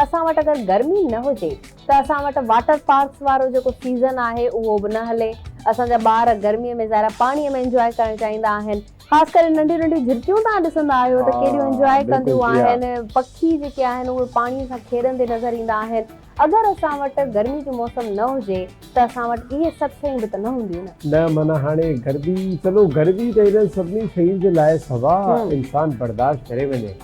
اسان وٽ اگر گرمي نه هجي ته اسان وٽ واٽر پارڪس وارو جيڪو سيزن آهي اهو به نه هلي. اسان جا ٻار گرمي ۾ ظاهر آهي پاڻي ۾ انجواء ڪرڻ چاهيندا آهن. خاص ڪري ننڍيون ننڍيون جهرڪيون توهان ڏسندا آهيو ته ڪيڏيون انجواء ڪنديون آهن. پکي جيڪي آهن اهي پاڻي سان کيڏندي نظر ايندا آهن. اگر اسان وٽ گرمي جو موسم نه هجي ته اسان وٽ اهي سڀ شيون به ته نه هونديون نه. نه معنيٰ هاڻي گرمي چلو گرمي ته انهن سڀني شين جي لاء سوا انسان برداشت ڪري وڃي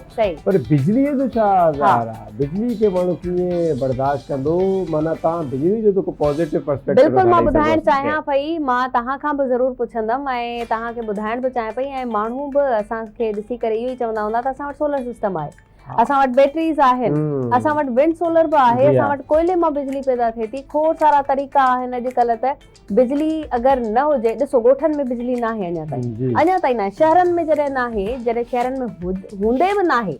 پر بجلي جو ڇا ظاهر آ بجلي کي ماڻهو ڪيئن برداشت ڪندو معنيٰ توهان بجلي جو ته ڪو پازيٽو پرسپيڪٽو بلڪل مان ٻڌائڻ چاهيان پئي مان توهان کان به ضرور پڇندم ۽ توهان کي ٻڌائڻ به چاهيان پئي ۽ ماڻهو به اسان کي ڏسي ڪري اهو ئي چوندا هوندا ته اسان وٽ سولر سسٽم آهي. اسان وٽ بيٽريز آهن، اسان وٽ ونڊ سولر به آهي، اسان وٽ ڪوئلي مان بجلي پيدا ٿئي ٿي، کوڙ سارا طريقا آهن اڄڪلهه ته بجلي اگر نه هجي ڏسو ڳوٺن ۾ بجلي ناهي اڃا تائين اڃا تائين ناهي شهرن ۾ جڏهن ناهي جڏهن شهرن ۾ هوندي به ناهي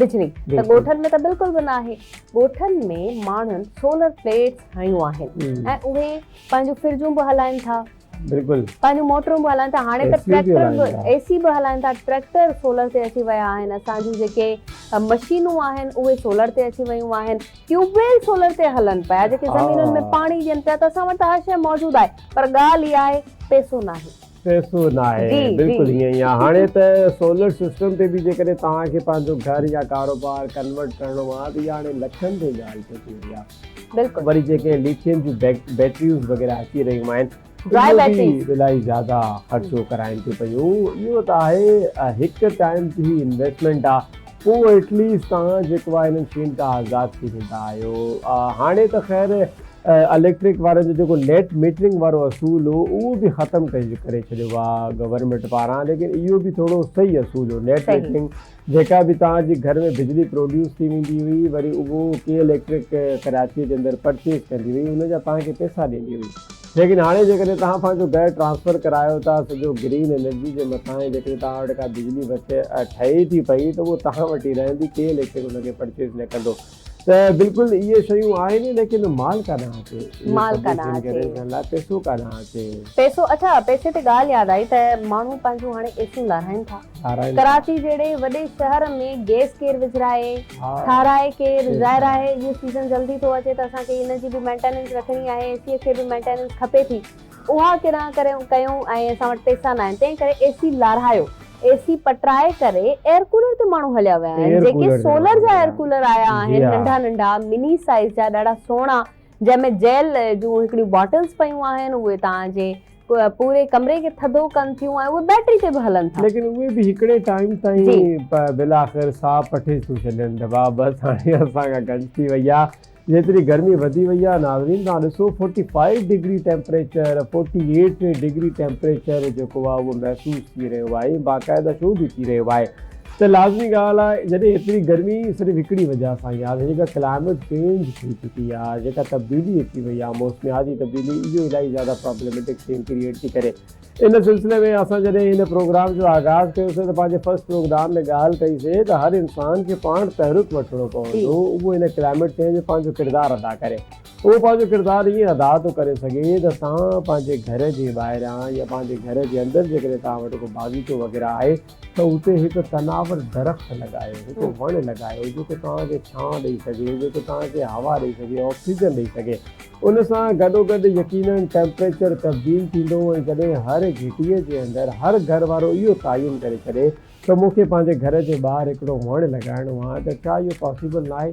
بجلي ته ڳوٺن ۾ ته بلڪل به ناهي ڳوٺن ۾ ماڻهن سولر پليٽس هنيون آهن ۽ اهي پنهنجون فرجون به هلائن ٿا. بلڪل پنهنجون موٽرون به هلائن ٿا هاڻي ته ٽريڪٽر به اي سي به هلائن ٿا ٽريڪٽر سولر تي اچي ويا آهن اسان جون جيڪي مشينون آهن اهي سولر تي اچي ويون آهن ٽيوب ويل سولر تي هلن پيا جيڪي زمينن ۾ پاڻي ڏين پيا ته اسان وٽ ته هر شيء موجود آهي پر ڳالهه اها آهي پيسو ناهي. پيسو ناهي بلڪل ائين ئي آهي هاڻي ته سولر سسٽم تي به جيڪڏهن توهان کي پنهنجو گهر يا ڪاروبار ڪنورٽ ڪرڻو آهي ته اها هاڻي لکن تي ڳالهه پهچي وئي آهي. بلڪل. وري جيڪي ليٿيم جون بيٽريون وغيره اچي رهيون آهن اهي به الاهي زياده خرچو ڪرائين ٿيون پيون اهو ته آهي هڪ ٽائيم جي هي انويسٽمينٽ آهي پوء ايٽليسٽ توهان جيڪو آهي انهن شين کان آزاد ٿي ويندا آهيو هاڻي ته خير اليڪٽرڪ وارن جو جيڪو نيٽ ميٽرنگ وارو اصول هو اهو به ختم ڪري ڇڏيو آهي گورنمينٽ پاران ليڪن اهو به ٿورو صحيح اصول هو نيٽ ميٽرنگ جيڪا به توهان جي گهر ۾ بجلي پروڊيوس ٿي ويندي هئي وري اهو ڪي اليڪٽرڪ ڪراچي جي اندر پرچيز ڪندي هئي ان جا توهان کي پئسا ڏيندي هئي ليڪن هاڻي جيڪڏهن توهان پنهنجو گهر ٽرانسفر ڪرايو ٿا سڄو گرين انرجي جي مٿان ۽ جيڪڏهن توهان وٽ ڪا بجلي بچ ٺهي ٿي پئي ته اهو توهان وٽ ئي رهندي ڪي اليڪٽرڪ ان کي پرچيز نه ڪندو ته بلڪل اهي شيون آهن ليڪن مال ڪاڏانهن اچي مال ڪاڏانهن اچي لاء پئسو ڪاڏانهن اچي پئسو اڇا پئسي تي ڳالهه ياد آئي ته ماڻهو پنهنجون هاڻي ايسيون لاراهن ٿا ڪراچي جهڙي وڏي شهر ۾ گيس ڪير وجهرائي ٺاهرائي ڪير ظاهر آهي اهو سيزن جلدي ٿو اچي ته اسان کي ان جي به مينٽيننس رکڻي آهي اي سي کي به مينٽيننس کپي ٿي اها ڪيڏانهن ڪري ڪيون ۽ اسان وٽ پئسا ناهن تنهن ڪري اي سي لاراهيو اي سي پٽرائي ڪري ايئر ڪولر تي ماڻهو هليا ويا آهن جيڪي سولر جا ايئر ڪولر آيا آهن ننڍا ننڍا مني سائيز جا ڏاڍا سهڻا جنهن ۾ جيل جون هڪڙيون باٽلز پيون آهن اهي توهان جي پوري ڪمري کي ٿڌو ڪن ٿيون ۽ اهي بيٽري تي به هلن ٿا. ليڪن اهي به هڪڙي ٽائيم تائين بالاخر ساهه پٺي ٿيون ڇڏين ته بابا بس هاڻي اسان کان گنج ٿي وئي آهي جيتري گرمي وڌي وئي آهي ناظرين توهان ڏسو forty five degree temperature forty eight degree temperature جيڪو آهي اهو محسوس ٿي رهيو آهي باقاعده شو به ٿي رهيو آهي ته لازمي ڳالهه آهي جڏهن ايتري گرمي صرف هڪڙي وجه سان ئي آهي جيڪا ڪلائميٽ چينج ٿي چڪي آهي جيڪا تبديلي اچي وئي آهي موسمياتي تبديلي اهو الاهي زياده پرابلميٽڪ سين ڪريئيٽ ٿي ڪري ان سلسلي ۾ اسان جڏهن هن پروگرام جو آغاز ڪيوسين ته پنهنجي فرسٽ پروگرام ۾ ڳالهه ڪئي سي ته هر انسان کي پاڻ تحرڪ وٺڻو پوندو اهو هن ڪلائميٽ چينج ۾ پنهنجو ڪردار ادا ڪري اهو پنهنجو ڪردار ائين ادا ٿو ڪري سگهي ته توهان پنهنجي گهر جي ٻاهران يا پنهنجي گهر جي اندر جيڪڏهن توهان وٽ ڪو باغيچو وغيره آهي ته اتي هڪ تناور درخت لڳايو، هڪ وڻ لڳايو جيڪو توهان کي ڇانو ڏئي سگهي، جيڪو توهان کي هوا ڏئي سگهي، آڪسيجن ڏئي سگهي. ان سان گڏوگڏ يقينن ٽيمپريچر تبديل ٿيندو ۽ جڏهن هر گهٽيء جي اندر هر گهر وارو اهو تعين ڪري ڇڏي ته مون کي پنهنجي گهر جي ٻاهر هڪڙو وڻ لڳائڻو آهي ته ڇا اهو پاسيبل ناهي؟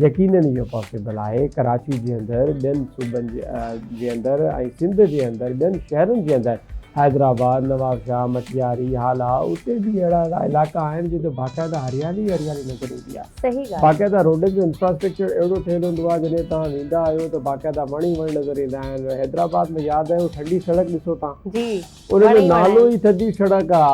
يقينن اهو پاسيبل آهي. ڪراچي جي اندر، ٻين صوبن جي اندر ۽ سنڌ جي اندر ٻين شهرن جي اندر حيدرآباد، نوابشاهه، مٽياري، هالا اتي به اهڙا اهڙا علائقا آهن جتي باقاعده هريالي ئي هريالي نظر ايندي آهي. صحيح ڳالهه. باقاعده روڊن جو انفراسٽرڪچر اهڙو ٺهيل هوندو آهي جڏهن توهان ويندا آهيو ته باقاعده وڻ ئي وڻ نظر ايندا آهن. حيدرآباد ۾ ياد آيو ٺنڊي سڙڪ ڏسو توهان جي ان وڻ جو ئي وڻ نالو آهن. ئي ٿڌي سڙڪ آهي.